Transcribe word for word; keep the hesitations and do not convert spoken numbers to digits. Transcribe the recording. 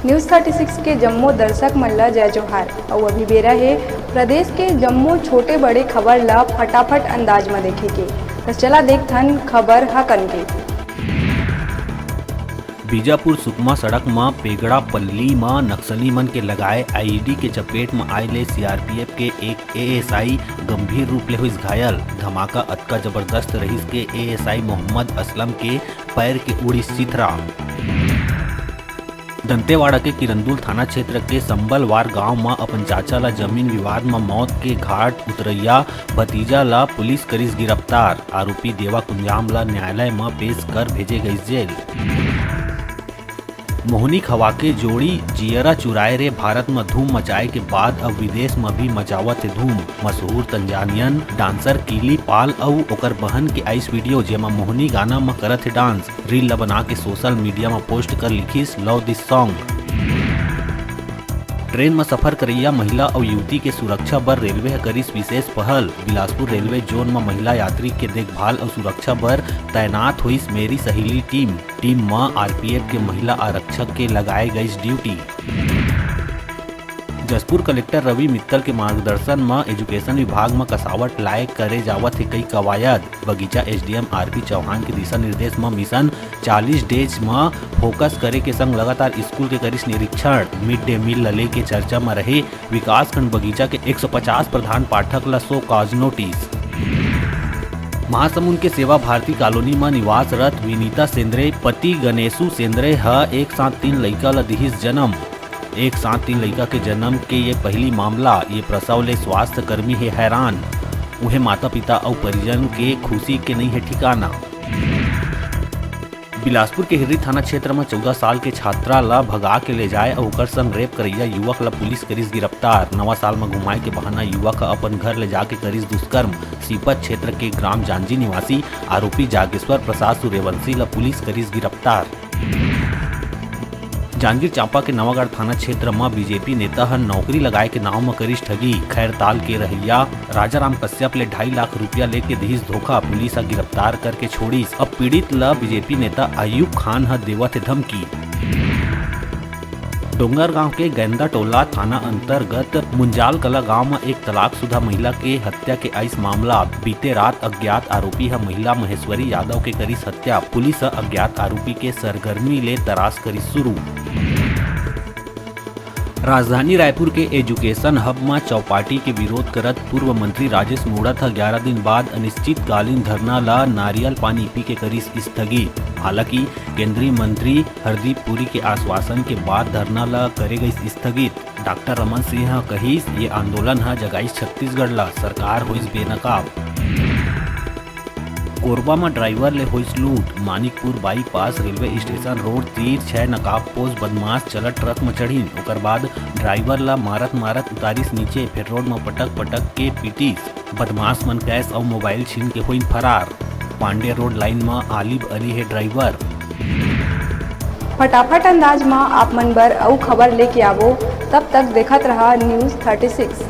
News thirty six के जम्मो दर्शक मन ल जय जोहार। अउ अभी बेरा हे प्रदेश के जम्मो छोटे बड़े खबर ल फटाफट अंदाज म देखे के। त चला देखथन खबर ह कन के। बीजापुर सुकमा सड़क म पेगड़ा पल्ली म नक्सली मन के लगाए आईईडी के चपेट म आए ले सीआरपीएफ के एक एएसआई गंभीर रूप ले होइस घायल। धमाका अतका जबरदस्त रहिस के एएसआई मोहम्मद असलम के पैर के उड़ीस चिथरा। दंतेवाड़ा के किरंदुल थाना क्षेत्र के संबलवार गांव म अपन चाचा ल जमीन विवाद म मौत के घाट उतरैया भतीजा ल पुलिस करिस गिरफ्तार। आरोपी देवा कुंजाम ल न्यायालय म पेश कर भेजे गइस जेल। मोहनी खवा के जोड़ी जियरा चुराए रे भारत म धूम मचाए के बाद अब विदेश म भी मचावत हे धूम। मशहूर तंजानियन डांसर कीली पाल अउ ओकर बहन के आइस वीडियो, जेमा मोहनी गाना म करत हे डांस। रील ल बना के सोशल मीडिया म पोस्ट कर लिखिस, "Love this song।" ट्रेन म सफर करइया महिला अउ युवती के सुरक्षा बर रेलवे ह करिस विशेष पहल। बिलासपुर रेलवे जोन म महिला यात्री के देखभाल अउ सुरक्षा बर तैनात होइस मेरी सहेली टीम। टीम म आरपीएफ के महिला आरक्षक के लगाए गइस ड्यूटी। जशपुर कलेक्टर रवि मित्तल के मार्गदर्शन म एजुकेशन विभाग म कसावट लाए करे जावत हे कई कवायद। बगीचा एसडीएम आरपी चौहान के दिशा निर्देश म मिशन चालीस डेज म फोकस करे के संग लगातार स्कूल के करिस निरीक्षण। मिड डे मील ल लेके चर्चा म रहे विकासखंड बगीचा के एक सौ पचास प्रधान पाठक ल शो कॉज नोटिस। महासमुंद के सेवा भारती कॉलोनी म निवासरत विनीता सेंद्रे पति गणेशु सेंद्रे ह एक साथ तीन लइका ल दिहिस जन्म। एक साथ तीन लइका के जन्म के ये पहली मामला। ये प्रसव ले स्वास्थ्य कर्मी हे हैरान। उहे माता पिता अउ परिजन के खुशी के नइ हे ठिकाना। बिलासपुर के हिर्री थाना क्षेत्र म चौदह साल के छात्रा ल भगा के ले जाए अउ ओकर संग रेप करइया युवक ल पुलिस करिस गिरफ्तार। नवा साल म घुमाए के बहाना युवक ह अपन घर ले जाके करिस दुष्कर्म। सीपत क्षेत्र के ग्राम जांजी निवासी आरोपी जागेश्वर प्रसाद सूर्यवंशी ल पुलिस करिस गिरफ्तार। जांजगीर चांपा के नवागढ़ थाना क्षेत्र म बीजेपी नेता ह नौकरी लगाए के नाव म करिस ठगी। खैरताल के रहइया राजाराम कश्यप ले ढाई लाख रुपया लेके दिहिस धोखा, पुलिस ह गिरफ्तार करके छोड़िस। अब पीड़ित ल बीजेपी नेता अयूब खान ह देवत हे धमकी। डोंगरगांव के गैंदा टोला थाना अंतर्गत मुंजाल कला गांव म एक तलाकशुदा महिला के हत्या के आइस मामला। बीते रात अज्ञात आरोपी ह महिला महेश्वरी यादव के करिस हत्या। पुलिस ह अज्ञात आरोपी के सरगर्मी ले तलाश करिस शुरू। राजधानी रायपुर के एजुकेशन हब म चौपाटी के विरोध करत पूर्व मंत्री राजेश मूणत ह ग्यारह दिन बाद अनिश्चितकालीन धरना ल नारियल पानी पी के करिस स्थगित। हालांकि केंद्रीय मंत्री हरदीप पुरी के आश्वासन के बाद धरना ल करे गइस स्थगित। डॉक्टर रमन सिंह ह कहिस, ये आंदोलन ह जगाइस छत्तीसगढ़ ल, सरकार होइस बेनकाब। कोरबा म ड्राइवर ले होइस लूट। Manikpur bypass railway station road तीर छह नकाबपोश बदमाश चलत ट्रक म चढ़िन। ओकर बाद ड्राइवर ल मारत मारत उतारिस नीचे, फेर रोड म पटक पटक के पीटिस। बदमाश मन कैश अउ मोबाइल छीन के होइन फरार। पांडे रोड लाइन म आलिब अली हे ड्राइवर। फटाफट अंदाज म आप मन बर अउ खबर लेके आवो, तब तक देखत रहा News thirty six।